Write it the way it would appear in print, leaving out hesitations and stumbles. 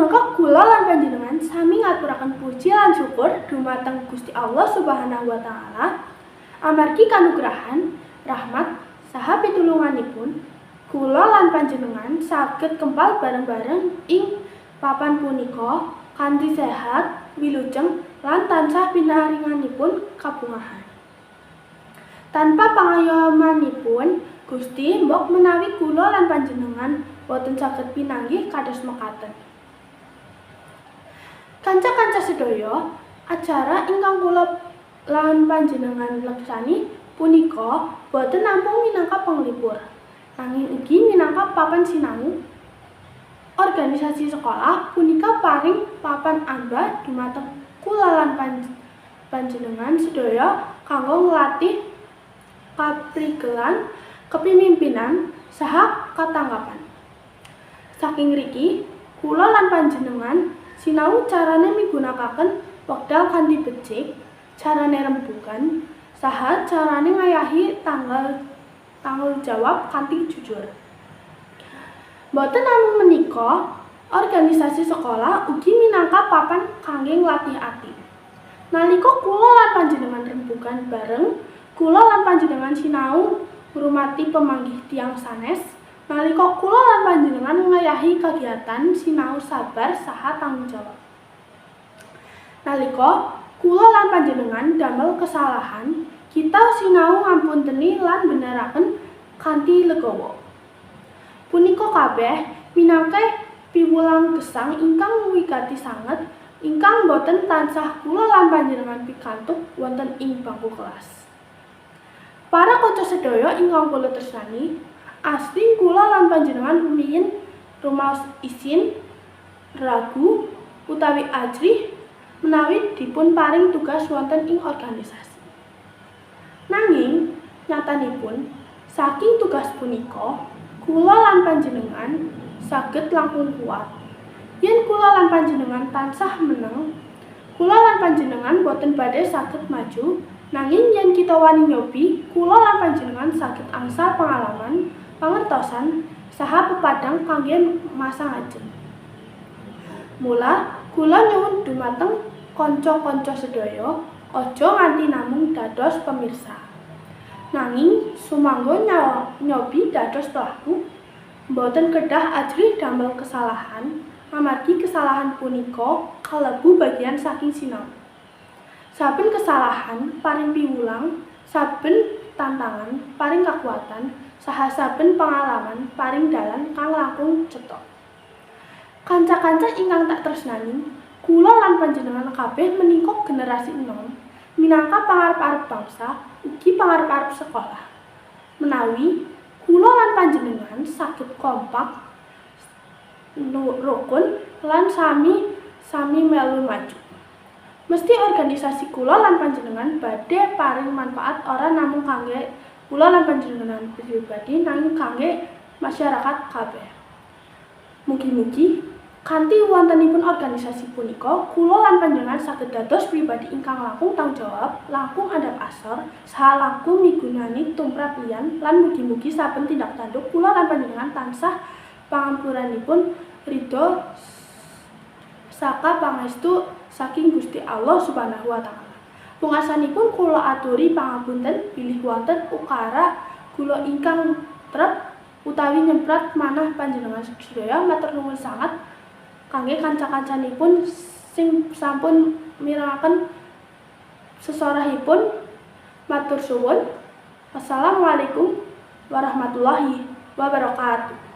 Minangka kula lan panjenengan sami ngaturaken puji lan syukur dumateng Gusti Allah Subhanahu wa Taala amargi kanugrahan, rahmat, saha pitulunganipun kula lan panjenengan saged kempal bareng-bareng ing papan punika kanthi sehat, wilujeng, lan tansah pinaringanipun kabungahan. Tanpa pangayomanipun Gusti, mbok menawi kula lan panjenengan boten saged pinanggih kados mekaten. Kanca-kanca sedaya, acara ingkang kula lan panjenengan leksani punika boten namung minangka panglipur, nanging ugi minangka papan sinau. Organisasi sekolah punika paring papan amba dumateng kula lan panjenengan sedaya kanggo nglatih kaprigelan, kepemimpinan, saha katangkapan. Saking riki, kula lan panjenengan sinau carane migunakaken wekdal kanthi becik, carane rembugan, saha carane ngayahi tanggung jawab kanthi jujur. Boten namung menika, organisasi sekolah ugi minangka papan kangge nglatih ati. Nalika kula lan panjenengan rembugan bareng, kula lan panjenengan sinau ngurmati pemanggih tiyang sanes. Nalika kula lan panjenengan ngayahi kagiatan, sinau sabar saha tanggung jawab. Nalika kula lan panjenengan damel kesalahan, kita sinau ngapunteni lan beneraken kanthi legawa. Punika kabeh minangka piwulang gesang ingkang wigati sanget ingkang boten tansah kula lan panjenengan pikantuk wonten ing bangku kelas. Para kanca sedaya ingkang kula tresnani, asring kula lan panjenengan rumiyin rumaos isin, ragu, utawi ajrih menawi dipun paring tugas wonten ing organisasi. Nanging nyatanipun saking tugas punika kula lan panjenengan saged langkung kuat. Yen kula lan panjenengan tansah meneng, kula lan panjenengan boten badhe saged maju, nanging yen kita wani nyobi, kula lan panjenengan saged angsal pengalaman, pangertosan, saha pepadang kangge masa ngajeng. Mula kula nyuwun dumateng kanca-kanca sedaya, aja nganti namung dados pemirsa. Nanging sumangga nyobi dados pelaku. Boten kedah ajrih damel kesalahan, amargi kesalahan punika kalebu bagian saking sinau. Saben kesalahan paring piwulang, saben tantangan paring kakuatan, saha saben pengalaman paring dalan kang langkung cetha. Kanca-kanca ingkang tak tresnani, kula lan panjenengan kabeh menika generasi enom, minangka pangarep-arep bangsa, ugi pangarep-arep sekolah. Menawi kula lan panjenengan saged kompak, rukun lan sami sami melu maju, mesti organisasi kula lan panjenengan badhe paring manfaat ora namung kangge kula lan panjenengan pribadi, nanging kangge masyarakat kabeh. Mugi-mugi kanthi wontenipun organisasi punika kula lan panjenengan saged dados pribadi ingkang langkung tanggung jawab, langkung andhap asor, saha langkung migunani tumrap liyan, lan mugi-mugi saben tindak tanduk kula lan panjenengan tansah pangampuranipun, ridho saka pangestu saking Gusti Allah Subhanahu wa Taala. Pungkasanipun kula aturi pangapunten bilih wonten ukara kula ingkang trep utawi nyemprat manah panjenengan sedaya. Matur nuwun sanget kangge kanca-kancanipun sing sampun mirengaken sesorahipun. Matur suwun. Wassalamualaikum warahmatullahi wabarakatuh.